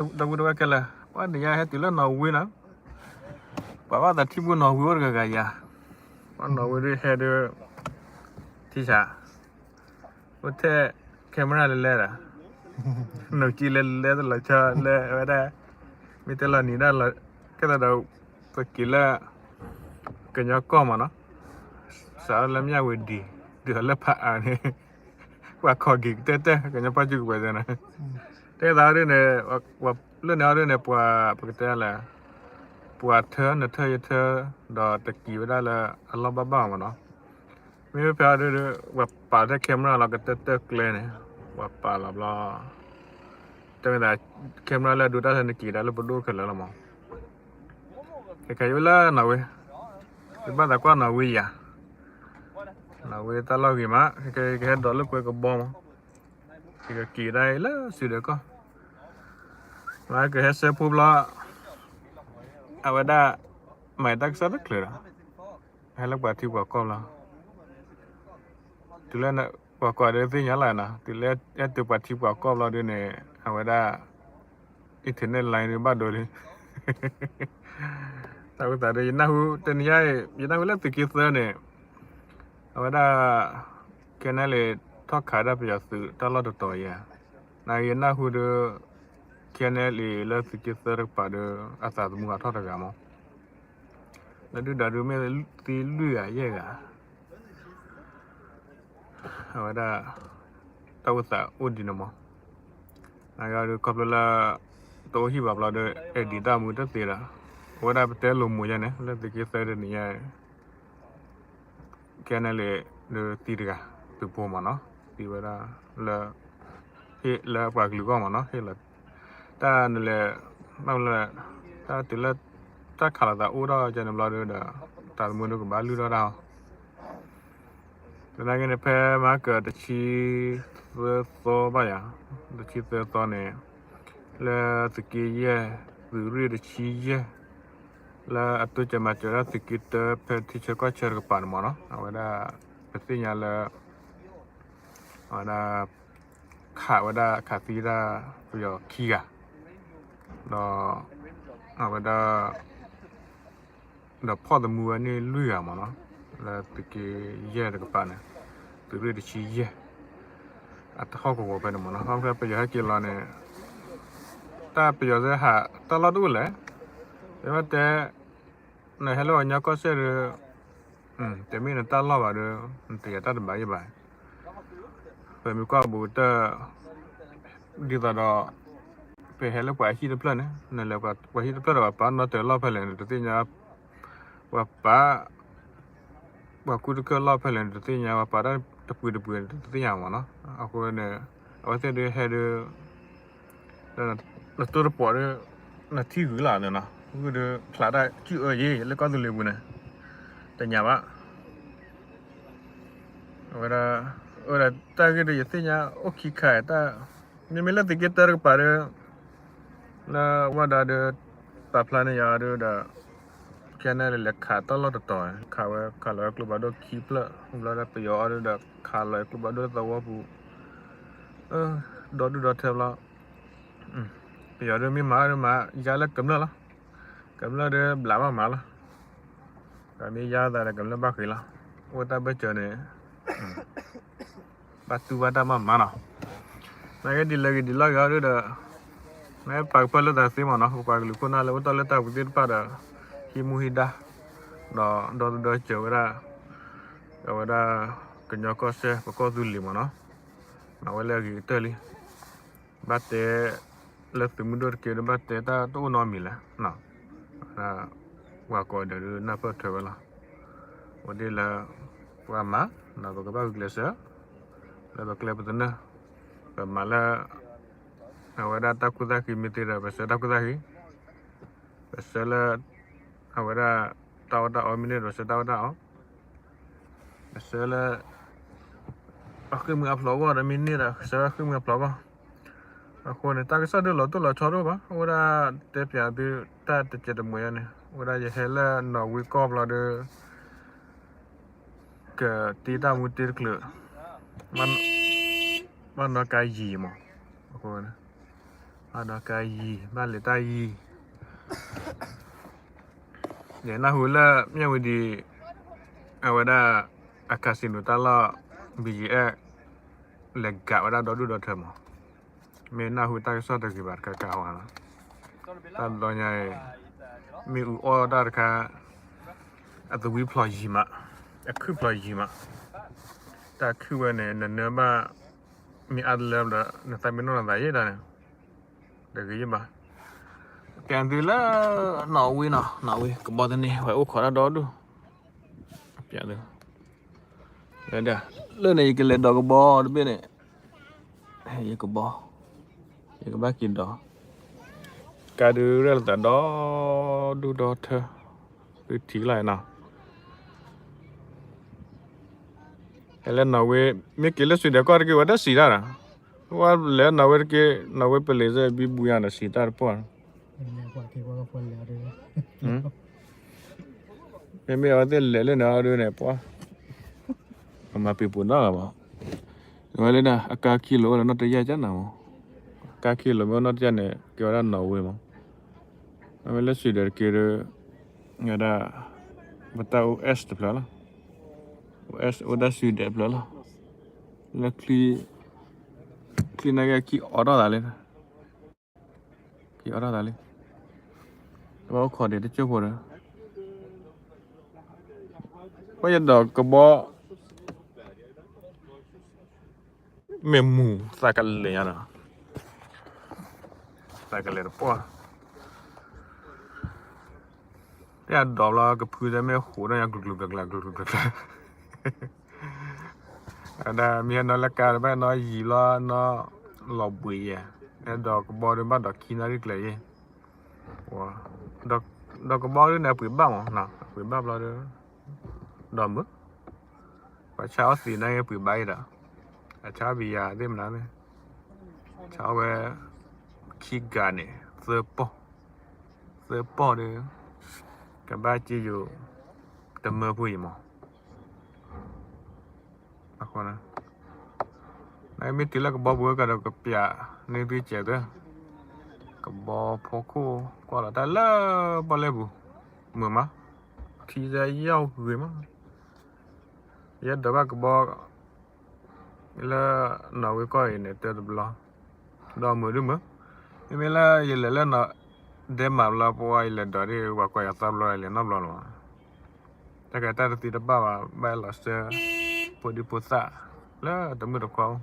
ဒီပုၢ်ဝဲၢ်ခဲလၢာ်, ပှၤတယါဟဲတုၤလၢနီၣ်ဝ့နီၤ, ပှၤဘၣ်သးထံၣ်ဘူၣ်နီၣ်ဝ့အိၣ်တဂၤဂၤယၤ, ပှၤနီၣ်ဝ့ဒုးဟဲဒုး ထံဆး, အိၣ်ထဲ camera လဲၤလဲၤဒီး နီၣ်ကံလဲၤလဲၤတလီၤဆီလဲၤဝဲဒၣ်, မ့ၢ်တဲလီၤနံၤဒၣ်လီၤ, ကဲသးဒီး ပက့ၤလၢ ကညီကီၢ်မးနီၤ, စးထီၣ်လၢမၠၣ်ဝတံၤ တုၤအီၤလၢဖးအါန့ၣ် ပှၤခိးက့ၤကတၢၢ်တၢၢ် ကညီဖီၣ်စုကဝဲၤသ့နီၤ, တဲသးဒ်န့ၣ်, လၢန့ၣ်အီၤဒ်န့ၣ် ပှၤပကတဲလဲၣ်, ပှၤထၢနထၢယထၢ, ဒီးတက့ၤဝဲဒၣ်လၢအလီၢ်ဘၣ်ဘၣ်မးနီၤ, မ့မ့ၢ်ဖဲအီၤဒ် ပှၤပာ်ထဲ camera လီၤကတၢၢ်တၢၢ်ကျဲန့ၣ်, ပှၤပာ်လီၤဘျီ တမ့ၢ်သး camera လၢအဒိတၢ်လၢနက့ၤဒၣ်လၢပဒိၣ်ခဲလၢာ်လီၤမး, ခဲခဲအံၤလၢနီၣ်ဝ့, ယဘၣ်သးကွၢ်နီၣ်ဝ့ယၤ, နီၣ်ဝ့တၢ်လီၢ်ဂ့ၤမး ခဲခဲအံၤကဟဲဒိးလၢကွဲကဘီမး, ယကက့ၤဒၣ်အံၤလၢစံးဒၢးကီၢ်, မ့ၢ်ကဟဲဆၢဖိဘျီ, အဝဲဒၣ် မၤတၢ်ကစီၣ်တချုးဒီး ဟဲလၢပှၤထံပှၤကီၢ်ဘျီ တုၤလၢပှၤကွၢ်ဒီးသ့ၣ်ညါလီၤနီၤ, တုၤလၢဟဲတုၤပှၤထံပှၤကီၢ်ဘျီဒ်န့ၣ် အဝဲဒၣ် internet line ဒ်ဘၣ်ဒိလံ, တၢ်အိၣ်သးဒီး ယနၢ်ဟူ တနံၤညါအံၤ ယနၢ်ဟူလၢသုးက့သၢန့ၣ်, အဝဲဒၣ် KNLA ထီၣ်ခးဒၣ်ပယီၤသုးတၢ်လီၢ်တတီၤယဲ, နယနၢ်ဟူဒီး KNLA လၢသုးက့သၢတကပၤဒီး အသးသမူအထီၣ်တဂၤမး, လၢဒုၣ်ဒါဒုးမ့ၢ်သံလွံၢ်ဂၤယဲၢ်ဂၤ အဝဲဒၣ် တၢ်အိၣ်သးအိၣ်ဒ်န့ၣ်မး, နဂၤဒီးခီဖျိလၢ တအိၣ်ဟံၣ်ဘၣ်ဘျီဒီး အဲၣ်ဒိးတၢ်မူတသ့ဒီး အဝဲဒၣ်ပတဲလိာ်မူယဲန့ၣ် လၢသုးက့သၢတနံၤညါ ခဲန့ၣ်လံ ဒီးသံတဂၤ သုးဖိမးနီၤ သံဝဲဒၣ်လၢ ဟ့ၣ်လၢပှၤကလုာ်ဂီၢ်မးနီၤ ဟ့ၣ်လီၤ တၢ်နလဲၤ ဘၣ်မနုၤလဲၣ် တၢ်တုၤလၢ တၢ်ခးလိာ်သးအိၣ်ထီၣ်ကဲန့ၣ်ဘျီဒီး တၢ်သမူဒီးကဘၣ်လုၢ်ထီၣ်တၢ်အီၤ သနာ်က့န့ၣ် ဖဲမဟါကတဆံသၢသီဘၣ်ယၤ တဆံသၢသီန့ၣ် လၢသုးက့ယဲၢ် သုးရ့ၣ်တဆံယဲၢ် လၢအတိစၢၤမၤစၢၤဒၣ်သုးက့တၢ ဖဲထံဆၢကီၢ်ဆၢတကပၤန့ၣ်မးနီၤ အဝဲဒၣ် ပသ့ၣ်ညါလၢ အဝဲဒၣ် ခးဝဲဒၣ်ခးသံဒၣ်ပယီၤခံဂၤ ဒီး အဝဲဒၣ် ဒီးဖီၣ်သမူဝဲန့ၣ်လွံၢ်ဂၤမးနီၤ လၢသုးက့ယဲၢ်တကပၤန့ၣ် သုးရ့ၣ်တဆံယဲၢ် အတဟီၣ်ကဝီၤဖဲန့ၣ်မးနီၤ ဖဲပယီၤဟဲက့ၤလီၤန့ၣ် တၢ်ပယီၤသ့ၣ်ဟးတၢ်လီၢ်တအိၣ်လဲၣ် တဲဝဲတဲ နဟဲလၢပှၤကညီကီၢ်စဲၣ်ဒီး တမ့ၢ်နတၢ်လီၢ်ဘၣ်ဒီး နတယာ်တၢ်တဘၣ်ယံၤဘၣ် ပမ့ၢ်ကွၢ်ဘူးကတၢၢ် ဒ်သိးဒီး ပဟဲလၢပှၤဟံၣ်တဖျၢၣ်န့ၣ် နလဲၤပှၤဟံၣ်တဖျၢၣ်ဒီးပှၤပာ်နီၣ်တၢၤလီၢ်ဖဲလဲၣ်န့ၣ် တသ့ၣ်ညါ ပှၤပာ် ပှၤကူတခၢၣ်လီၢ်ဖဲလဲၣ်န့ၣ် တသ့ၣ်ညါ ပှၤပာ်တၢ်တပှ့ၤတပှ့ၤန့ၣ် တသ့ၣ်ညါမးနီၤ အဃိန့ၣ် အဝဲသ့ၣ်ဒုးဟဲဒုး နတိၢ်တပိာ်ဒီး နထံၣ်ဂုာ်လီၤန့ၣ်နီၤ ဂုာ်ဒီးဖျးတၢ်စုၣ်အၢယံၤ လၢကီၢ်သူလ့ၤပူၤန့ၣ် တညါဘၣ် အဝဲဒၣ် အဝဲဒၣ်တၢ်ဂ့ၢ်ဒီးယသ့ၣ်ညါအိၣ်ခံခါတၢ် မ့မ့ၢ်လၢသုးက့တၢတကပၤဒီး လၢဝဲဒၣ်ဒီး ပာ်ဖျါန့ၢ်ယၤဒီး ခဲန့ၣ်လဲၤခးတၢ်လီၢ်တတီၤ ခးဝဲခးလီၤဝဲကျိဖးဒိၣ်ခံဖျၢၣ် ဘျီဒီးပယီၤအီၤဒီး ခးလီၤဝဲကျိဖးဒိၣ်သဝီပူၤ ဒီဒူၣ်ဒီထၢဘျီ ပယီၤဒီးမ့ၢ်မၤဒီးမၤ ယါလၢကမျၢၢ်လီၤ ကမျၢၢ်ဒီးဘျးဘၣ်မးလီၤ ဒီးမ့ၢ်ယါသးဒီးကမျၢၢ်ဘၣ်ဃ့လီၤ အိၣ်တၢ်ဘၢၣ်စၢၤန့ၣ် ဘၣ်တူၢ်ဘၣ်တၢ်မၤမးနီၤ နကဲဒ်လဲၣ်ဂ့ၤဒ်လဲၣ်ဂ့ၤအီၤဒီး နကဲပာ်ကဖၢလၢတၢ်သ့မးနီၤ ပပှၤကလုာ်ခိၣ်နၢ်လၢအိၣ်တ့ၢ်လၢတၢ်ပူၤသ့ၣ်တဖၣ်ဒီး ဟံးမူဟံးဒါ ဒီးဒီဒူၣ်ဒီစၢၤဝဲဒၣ် အဝဲဒၣ် ကညီကီၢ်စဲၣ်ပကီၢ်သူလ့ၤမးနီၤ မၤဝဲလၢအဂ့ၤကတၢၢ်လံ ဘၣ်တဲ လၢသုးမုၢ်ဒိၣ်တက့ၢ်ဒီးဘၣ်တဲတၢ်တအိၣ်နီတမံၤလဲၣ် ပှၤကိးဂၤဒဲးဒုးနၢ်ပၢၢ်ထွဲဝဲလီၤ အိၣ်ဒ်လၢ ပှၤမၤ ဒီးပကဘၣ်ဂုာ်ကျဲးစၢး လၢပကျဲပသနၢၣ် ပမၤလၢ အဝဲဒၣ်တၢ်ကူၣ်တၢ်ဃံမ့ၢ်သ့ဒီး ပဆၢတၢ်ကူၣ်တၢ်ဃံ ပဆၢလၢ အဝဲဒၣ် တၢ်အီၣ်တၢ်အီမ့ၢ်န့ၣ်ဒီး ပဆၢတၢ်အီၣ်တၢ်အီ ပဆၢလၢ အဃ့ၢ်မှံအဖျိးအဂီၢ်ဒီးမ့ၢ်န့ၣ်ဒီး ဆၢဝဲဃ့ၢ်မှံအဖျိးအဂီၢ် အဃိန့ၣ် တၢ်ကစီၣ်ဒုးလီၤတိၢ်လီၤဆီတအိၣ်ဘၣ် အိၣ်ဝဲဒၣ်တဲပၠးသုတၢ်တစဲးတမှဲၤယါန့ၣ် အိၣ်ဝဲဒၣ်ယဟဲလၢနီၣ်ဝ့ကီၢ်ဘျီဒီး ကတ့တၢ်မူတ့တချုး ဘၣ်နီၣ်ကါယံာ်မး အဃိန့ၣ် ဘၣ်ဒီးကါယံၤ ဘၣ်လဲၤတၢ်ယံၤ, ယနၢ်ဟူလၢ မၠၣ်ဝတံၤ အဝဲဒၣ် အcasinoတၢ်လီၢ် ဘံယံအဲၣ် လဲၤကးဝဲဒၣ်ဒီဒူၣ်ဒီထၢမး, မ့ၢ်နၢ်ဟူတၢ်ကစီၣ်တဂ့ၤဘၣ်တခါကါဝဲလီၤ, တၢ်ဘျီညါအံၤ မ့ၢ်အူအီၣ်တၢ်တခါ အသဝံဖျိးယံၤမး, အခုၣ်ဖျိးယံၤမး, တၢ်ခုၣ်ဝဲန့ၣ် နနၢဘၣ် မ့ၢ်အါတလၢဒီး နသးမ့ၢ်နီၢ်နသးယဲၢ်ဒၣ်န့ၣ် တဂ့ၤယဘၣ်, ပျးသုလၢ နီၣ်ဝ့နီၤ နီၣ်ဝ့ ကဘီသန့ ဝဲအိၣ်ခိးတၢ်ဒီဒူၣ်, ပျးသု, လၢန့ၣ် ယကလဲၤဒိးကဘီတဘ့ၣ်န့ၣ်, ယကဘီ, ယကဘၣ်က့ၤဒိး, ကါဒုးရဲၣ်လီၤသးဒီဒူၣ်ဒီထၢ, သုထံၣ်လီၤနီၤ ဟဲလၢနီၣ်ဝ့, မ့ၢ်က့ၤလၢစံးဒဲးကီၢ်တက့ၢ် ဝဲတစံးတၢ်ဒီး, ဝဲလဲၤနီၣ်ဝ့တက့ၢ် နီၣ်ဝ့ပလံၤစ့ၢ်ဘံဘူယါဒီးစံးတၢ်တပှၢ်, မ့မ့ၢ်အဝဲသ့ၣ်လဲၤလၢန့ၣ်အီၤဒ်န့ၣ် ပှၤ, ပမၤပံၤပူၤနီတဂၤဘၣ်, ဝဲလၢဒၣ် အကါခံလီၤအိၣ်လၢနီၢ်တယၢ်ကၢ်နၤမး, အကါခံလီၤမ့ၢ်အိၣ်နီၢ်တယၢ်န့ၣ် ကဲဝဲဒၣ်နီၣ်ဝ့မး, အဝဲလၢစံးဒဲးတက့ၢ်ဒီး, ဝဲဒၣ်, ပတၢ်အိၣ် S တဖျၢၣ်လီၤ, အိၣ် S အိၣ်ဒၣ်စံးဒဲးတဖျၢၣ်လီၤ, လၢ ချံနာ်က့ခံအိးထီၣ်သးလံ, ခံအိးထီၣ်သးလံ, တဘၣ်အိၣ်ခိးဒံးတကၠိၢ်ဖိဒီး, ပှၤယဒိးကဘီ မ့ၢ်မူၤသးကလဲၤညါဒီး, သးကလဲၤတပှၢ်, တၢ်ဒိးဘျီကဖုသ့ၣ်မ့ၢ်ဟူးဒီးညါ ကျူၤကျူၤကျါကျါ ကျူၤကျူၤကျါကျါ, အဝဲဒၣ်မ့ၢ်ဟဲနီၣ်လၢကါတဘၣ်နီၣ်ယံၤဘျီနီၣ်လီၤဘှံးယဲၢ်, ဟဲဒိးကဘီဒီးဘၣ်ဒိးခံနၣ်ရံၣ်ကျဲၤယဲၢ်, ဒိးကဘီဒ်န့ၣ် အပှ့ၤဘၣ်မး, အပှ့ၤဘၣ်ဘျီဒီး, ဒိးမုာ် ပှၤဆါအီၣ်သံးနာ်က့ပှ့ၤဘၣ်အံၤဒီး, အဆါအီၣ်ဘံယၤသ့ၣ်မနုၤသ့ၣ်, ဆါအီၣ်ဝဲ ခံဂၤန့ၣ် သၢပီၢ်, သၢပီၢ်ဒီး, ကဘၣ်က့ယိာ် တမၢဖိအံၤမး, အဃိ နမ့ၢ်တုၤလၢကဘီပူၤဝဲကဒီးကပျးန့ၢ်သုစဲးသၢ, ကဘီဖိခိၣ်ကွၢ်လီၤတၢ်လၢပီၣ်လဲၣ်ပူၤ, မုာ်မး, ထံဆဲးယီၢ်ဂ့ၤမး, ယဲဒိးဘၣ်ကဘီ လၢနီၣ်ဝ့ကီၢ်အံၤန့ၣ် တၢတဘျီ, ဒီးမုာ်ဒုမုာ်, မ့မ့ၢ်လၢယလဲၤလၢ ဒဲမးဘျီ ပှၤယလဲၤဒိးဒ် ပှၤကွၢ်ယၤသီဘျီလဲၤနီတဘျီလၢၤဘၣ်, တၢ်ကဲတၢ်တသံတဘၣ်ဘၣ် ဘၣ်လီၤစၢ ဖိဒံဖိသၣ် လၢတမုၣ်တခွါအိၣ်,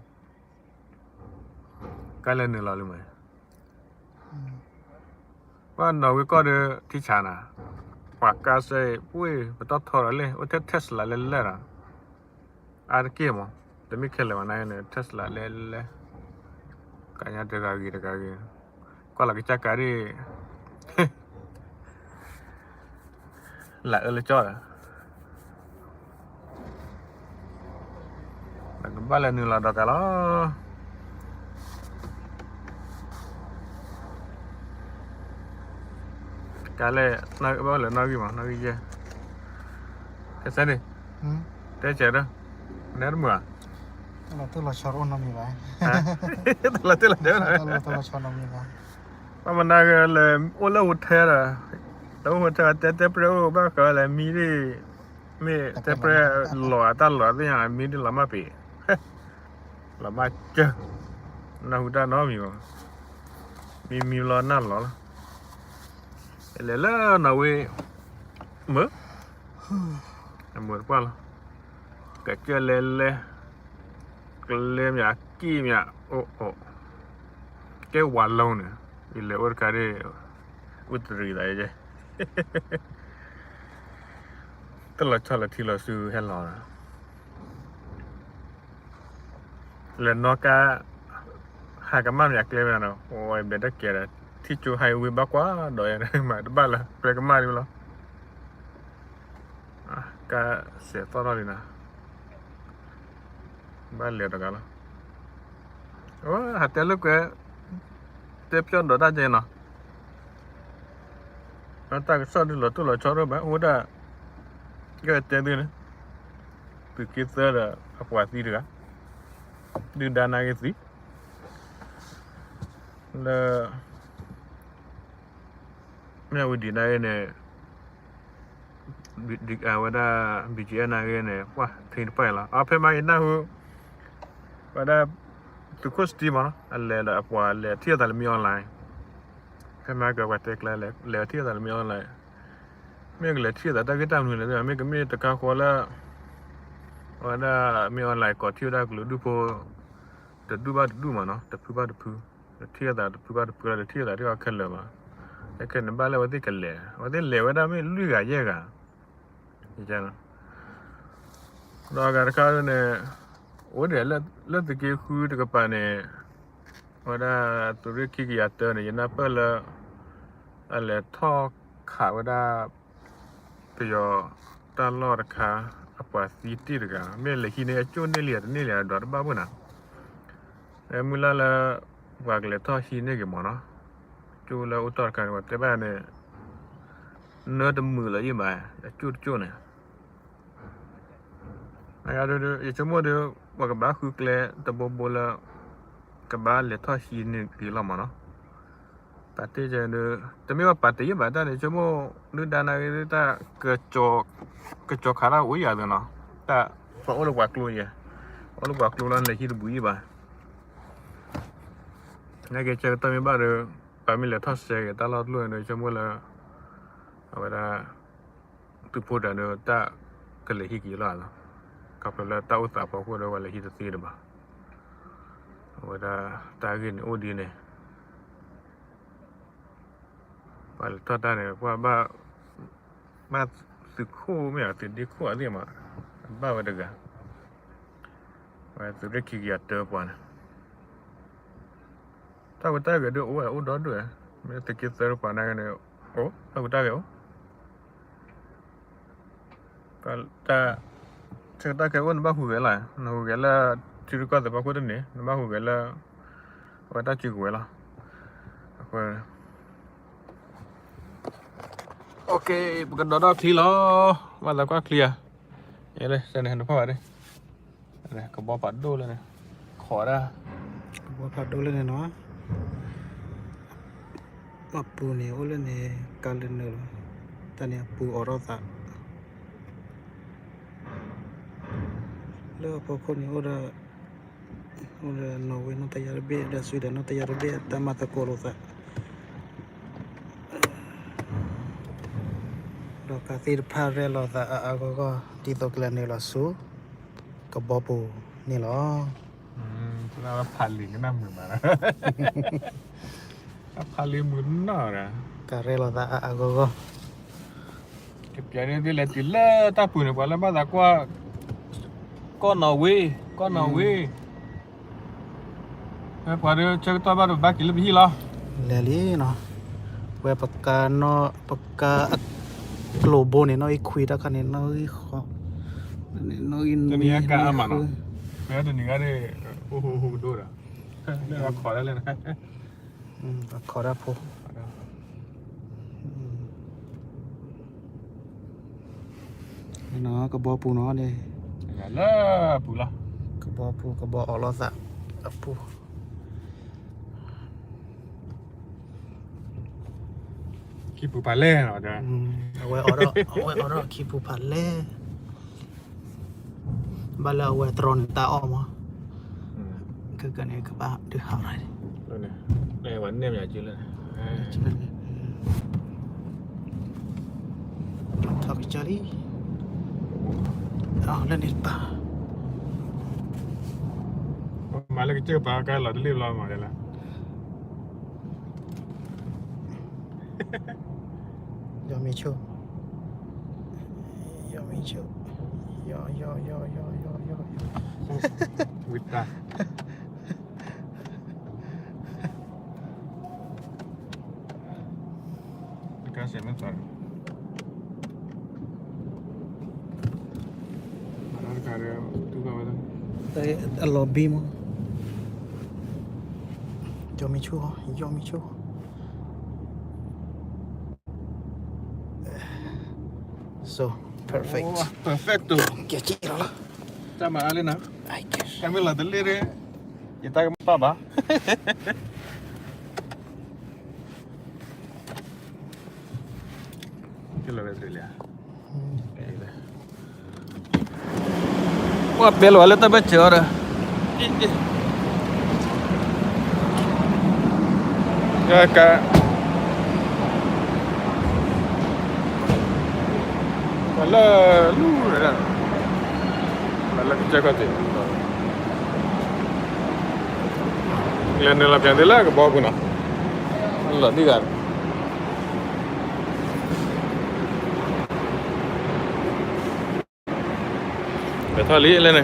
ကါလဲၤနုာ်လီၤလံမး, ပှၤနီၣ်ဝ့ကီၢ်ဒီး ထံဆးနၤ, ပှၤကါစဲအံၤ ပှ့ၤပတီၢ်ထီဒီးလံ အိၣ်ထဲ Tesla လဲၤလဲၤဒီး အါတက့ၢ်မး, တမ့ၢ်ခဲလၢာ်ဘၣ်နၤန့ၣ် Tesla လဲၤလဲၤ, ကါညါတဂၤဂ့ၤတဂၤဂ့ၤ, ကွၢ်လီၤကစၢ်ကါဒ် လၢအၢလၢကၠီဒီး ကဘၣ်လဲၤနုာ်လီၤဒီးကါလီၤ. ကါလဲၣ်, ဘၣ်လဲၤနီၣ်ဂံၢ်မး နီၣ်ဂံၢ်ယဲၢ်, ကစဲန့ၣ်, တဲစဲးဒီး, နဲတမုာ်ဧါ, တလီၤတလီၤဆီတအိၣ်နီတမံၤဘၣ်, တလီၤတလီၤတဲ, တလီၤတလီၤဆီနီတမံၤဘၣ်, ဘၣ်မနုၤဂ့ၤလဲၣ် အိၣ်လၢ hotel ဒီး, လၢ hotel တဲတဲ ပြဲအိၣ်ဘၣ်ဃးလဲၣ် မံဒ် မ့ၢ်တဲပြဲလီၤအတၢ်လီၤသ့ၣ်ညါ မံဒ်လီၤမၢ်ပ့ၤ, လီၤမၢ်ကၢ, နၢ်ဟူတၢ်နီတမံၤဘၣ်, မံမံလီၤနၢ်လီၤလီၤ, လဲၤလၢနီၣ်ဝ့ မုာ်, အမုာ်တပှၢ်လီၤ, ကစၢၢ်လဲၤလဲၤ, ကလဲၤမး ကံၣ်မး အိၣ်အိၣ်, ကဲဝၤလီၤန့ၣ်, ယလဲၤအိၣ်တခါဒ် အိၣ်တရံးသးယဲ, တလီၤဆီလီၤထံလီၤဆူဟဲလီၤ, လဲၤနီၣ်ကါ, ဟးကမၣ်မးကျဲမးနီၤ, အိၣ်ဘဲတကဲဒီး ထံၣ်ကၠိ highway ဘၣ်ကွၢ်ဒီးယၤမး တဘၣ်လၢ ကျဲကမၣ်ဒ်လီၤ. ကါစဲးသီၣ်ထီၣ်လံနၤ, ဘၣ်လဲၤတဂၤလီၤ. ဟးတဲလိာ်ကွဲ, တဲပျီၢ်ဒီးတၢ်ကဲနီၤ, တၢ်ကစီၣ်ဒုးလီၤတိၢ်လီၤဆီဒိၣ်ဘၣ် အိၣ်ဒၣ်, ကဲတဲသုန့ၣ်, သုးက့သၢဒီးအပှၤသံတဂၤ, ဒုၣ်ဒါနာ်က့သံ, လၢ မ့ၢ်ဝံၤဒံးနာ်ဂ့ၤန့ၣ် အဝဲဒၣ် ဘံၣ်ကၠံၣ်အဲၣ် နာ်ဂ့ၤန့ၣ် ပှၢ်ထံတပှၢ်လီၤ. အဖဲမးယနၢ်ဟူ ဝဲဒၣ် သုးခိၣ်စတံမးနီၤ အလဲၤဒီးအပှၤလဲၤထံၣ်အသးလၢမ့ၢ် online ဖဲမးကပှၤတဲကျဲ လဲၤထံၣ်အသးလၢမ့ၢ် online မ့ၢ်ကလဲၤထံၣ်အသးတၢ်ဂ့ၢ်တၢ်မနုၤလဲၣ် မ့ၢ်ကမ့ၢ်တခါဃီလၢ အဝဲဒၣ်မ့ၢ် online ကိးထံၣ်ဝဲဒၣ်ကလုာ်ဒူၣ်ဖိ တဒူၣ်ဘၣ်တဒူၣ်မးနီၤ တဖုဘၣ်တဖု တထံၣ်အသးတဖုဘၣ်တဖုလီၤ တထံၣ်အသးတၢ်အီၤခဲလၢာ်ဘၣ်. အခဲန့ၣ်ဘၣ်လၢအဝဲသ့ၣ်ကလဲၤ အဝဲသ့ၣ်လဲၤဝဲဒၣ်မ့ၢ်လွံၢ်ဂၤယဲၢ်ဂၤ ဒီးအဂၤတခါန့ၣ် အိၣ်ဒံးလၢသုးက့ဃုတကပၤန့ၣ် အဝဲဒၣ်သုးရ့ၣ်ခံကယၤတၢန့ၣ် ယနၢ်ပၢၢ်လၢ အလဲၤထီၣ်ခးဝဲဒၣ် ပယီၤတၢ်လီၢ်တခါ အပှၤသံတ့ၢ်တဂၤ မ့ၢ်လဲၤဟံးန့ၢ်အကၠိၣ်န့ၢ်လံတန့ၢ်လံဒီးတဘၣ်ဘၣ်နၤ မုၢ်လၢ်လၢ ပှၤကလဲၤထီၣ်ဟံးန့ၢ်က့ၤမးနီၤ ကၠိၣ်လၢအိၣ်တီၢ်တခါန့ၣ် ပှၤတဲဘၣ်န့ၣ် နၢတမုာ်လီၤယံၢ်ဘၣ် အကၠိၣ်တကၠိၣ်န့ၣ် ယဆိကမိၣ်ဒီး ပှၤကဘၣ်ဃုကျဲတဘိဘိလၢ ကဘၣ်လဲၤထီၣ်ဟံးန့ၢ်က့ၤလီၤမးနီၤ ပာ်တ့ၢ်ကဒီး တမ့ၢ်ဘၣ်ပာ်တ့ၢ်ယံၢ်ဘၣ်တၢ်န့ၣ် ဆိကမိၣ် ဒုၣ်ဒါနာ်ဂ့ၤတၢ် ကကၠီၤခးတၢ်အိၣ်ယၤသ့နီၤ တၢ်ပှၤအိၣ်လၢပှၤကျိယဲ အိၣ်လၢပှၤကျိလီၤ လဲၤဟံးတဘူးယံၢ်ဘၣ် နာ်က့ဆၢကတီၢ်မ့ၢ်ဘၣ်ဒီး ပှၤမ့ၢ်လဲၤထီၣ်စဲက့ၤတၢ်လီၢ်တလိၣ်န့ၣ်ဒီး ဆိကမိၣ်လၢ အဝဲဒၣ် သုးဖိတဂၤဒီး တၢ်ကလဲၤဟံးက့ၤလီၤလီၤ ခီဖျိလၢတၢ်အိၣ်သးဖီခိၣ်ဒီး ပှၤလဲၤဟံးတသ့တဘၣ် အဝဲဒၣ်တၢ်ဂ့ၢ်န့ၣ်အိၣ်ဒ်န့ၣ် ပှၤလဲၤထီၣ်တၢ်န့ၣ် ပှၤဘၣ် ဘၣ်သုးခိၣ်မ့ၢ်ဧါ သုးဒ့ခိၣ်အသ့ၣ်မး ဘၣ်ဝဲတဂၤ ဝဲသုးရ့ၣ်ခံကယၤတၢပှၤန့ၣ် တၢ်ဝဲတၢ်ဂဲၤဒုးအိၣ်ဝဲအိၣ်ဒီဒူၣ်ဝဲ မ့ၢ်သုးက့သၢတပှၤနာ်က့န့ၣ် အိၣ်တၢ်ဝဲတၢ်ဂဲၤအိၣ် တၢ် ဆၢကတီၢ်ခဲအံၤ နဘၣ်ဟူးဂဲၤလီၤ နဟူးဂဲၤလၢ ထံရူၢ်ကီၢ်သဲးဖီခိၣ်တန့ၣ် နဘၣ်ဟူးဂဲၤလၢ အဝဲတၢ်စုကဝဲၤလီၤ အဃိ OK ပကဒီးထီၣ်ချံလီၤ ဘၣ်သးကွၢ်ချံဧါ ယဲလၢ စဲန့ၣ် နဖီၣ်ဘၣ်ဒ် ကဘီဖးဒိၣ်လၢန့ၣ် ခိးဒၣ် ကဘီဖးဒိၣ်လၢန့ၣ်နီၤ အပူၤန့ၣ် အိၣ်လၢန့ၣ် ကါလၢနုာ်လီၤ တၢ်န့ၣ်အပူၤအိးထီၣ်သး လၢအဖီခိၣ်န့ၣ် အိၣ်ဒီး အိၣ်ဒီး Norway နီၢ်တယၢ်တဘ့ၣ် ဒီး Sweden နီၢ်တယၢ်တဘ့ၣ် တၢ်မၤသကိးလိာ်သး ဒီးကးသ့ၣ်တဖၣ်ရဲၣ်လီၤသးအါအါဂီၢ်ဂီၢ် ဒ်သိးကလဲၤနုာ်လီၤဆူ ကဘီပူၤန့ၣ်လီၤ. ဖးလံာ်ကနၣ်မုာ်မး, ဖးလံာ်မုာ်နီၢ်ဒီး ကးရဲၣ်လီၤသးအါအါဂီၢ်ဂီၢ်, ကပျဲန့ၣ်သ့ၣ်လဲၤတုၤလၢတၢ်ပူၤန့ၣ် ပှၤလၢဘၣ်သးကွၢ် ကီၢ်နီၣ်ဝ့, ကီၢ်နီၣ်ဝ့ ဝဲပှၤဒီးဆၢကတီၢ်ဘၣ်ဒီးဘၣ်က့ၤလၢပဟံၣ်လီၤ. လဲၤလံနီၤ, ဝဲပကါနီၢ် ပကါအကျိၤဘိန့ၣ် နီၣ်ဂံၢ်ခွံတၢ်ခါန့ၣ် နီၣ်ဂံၢ်ဃီ, နီၣ်ဂံၢ်နွံ နီၣ်ဂံၢ်ဃု, ဝဲတနံၤဂၤန့ၣ် အိၣ်ဟူဟူကဒိၣ်ဒီး လၢအခိးဒၣ်လဲၣ် ခိးဒၣ်ဖိ နီၤ ကဘီပူၤနီၤန့ၣ် လၢပူၤလီၤ, ကဘီပူၤ ကဘီအီၣ်လိာ်သးအပူၤ, ခံပူၤဖးလဲၢ်နီၤ, အဝဲအီၣ်ဒီး အဝဲအီၣ်ဒီးခံပူၤဖးလဲၢ် ဘၣ်လၢအဝဲတြီန့ၣ်တၢ်အီၣ်မး, ကကန့ၣ်ကဘၣ်ဒုးဟးရၤ, ဝဲန့ၢ်မးကလၢ ထီၣ်ကစၢ်လံ, လၢန့ၣ်တပၤ, မၤလၢကစၢၢ်ပၤကါလီၤတလ့ၣ်ဘျီမးဒ်လဲၣ် ယီၤမ့ၤဆိ, ယီၤမ့ၤဆိ, ယီၤ ယီၤ ယီၤ ယီၤ ယီၤ ယီၤ, ဝံသး, တကါစဲးမ့ၢ်သး အလီၤဘံမး, ယီၤမ့ၤဆိ, ယီၤမ့ၤဆိ, so perfect, perfecto, ကဲက့ၤလီၤလီၤ, တၢ်မၤအါလံနီၤ, တၢ်မ့ၢ်လီၤတလ့ၣ်ဒီး ယတၢ်ကမၣ်ပၢ်ဘၣ်, လီၤဝဲလံ, ပှၤပဲလီၤဝဲလၢတၢ်ဘၢၣ်စၢၤအီၤဒီး, ကဲကဲ, ပှၤလၢလူၤ, ပှၤလၢကစၢၢ်ခီၣ်ထံး, လဲၤနုာ်လီၤပၠးသုလၢကဘီပူၤနီၤ, လီၤဒ်ဂၤ လဲၤထီၣ်လံလဲၣ်န့ၣ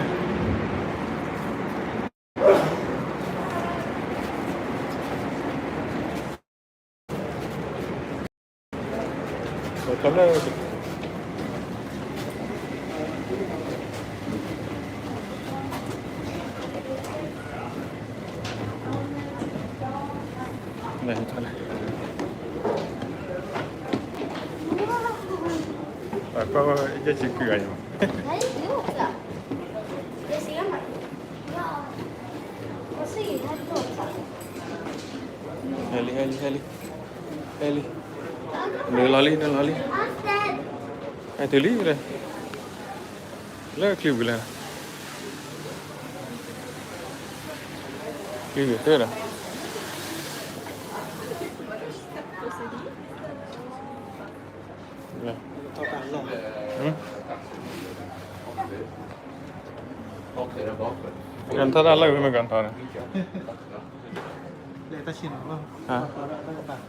်, လဲၤထီၣ်လၢ လဲၤထီၣ်လၢ အကွၢ် ယဲၢ်ဆံခွံဂၤအံၤမး, ဟဲလံ ဟဲလံ ဟဲလံ ဟဲလံ, နုာ်လီၤလံ နုာ်လီၤလံ, ဟဲတုၤလံ, လၢချံပူၤလဲၣ်, ချံပူၤသ့ဒီး ကထီၣ်တၢ်လီၢ်, ကထီၣ်တၢ်လီၢ် မ့ၢ်ကထီၣ်န့ၣ်,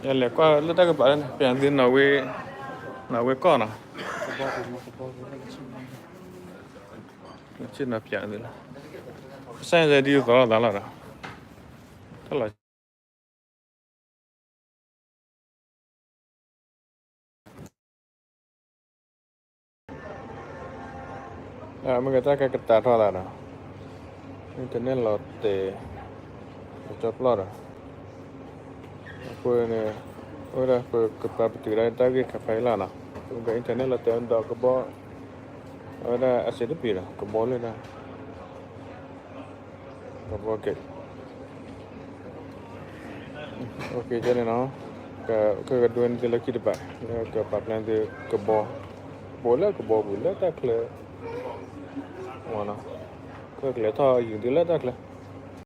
ယလဲၤကွၢ်လၢတၢ်ကပၤလၢန့ၣ် ပၠးသုနီၣ်ဝ့, နီၣ်ဝ့ကီၢ်နီၤ, ဆ့ၣ်နီၤပၠးသုလီၤ, ကစၢ်ယွၤဒ်သိးလိာ်သးလီၤဒီး, တၢ်လီၤ မ့ၢ်ကတၢ်ကကတၢၢ်ထီၣ်သးဒီး internet လီၤတဲာ် ကကၠီပျီၢ်ဒီး အဃိန့ၣ် အဝဲဒၣ်ပကပာ်ပတုာ်ဒၣ်တၢ်ဂ့ၢ်ခါဖဲအံၤလီၤနီၤ, ပမ့ၢ်က internet လီၤတဲာ်ဒီးကဘီ အဝဲဒၣ်အစဲးတပ့ၤဒီး ကဘီလၢဒၣ် ကဘီကဲး OK ကဲန့ၣ်နီၤ, ကကဒိးန့ၢ်သုလၢခံတပၤ လၢကပာ်ဖျါသုကဘီ, ဘိးလၢကဘီပူၤလၢတၢ်ချၢ, ကကလဲၤထီၣ်ယုာ်သုလၢတၢ်ချၢ,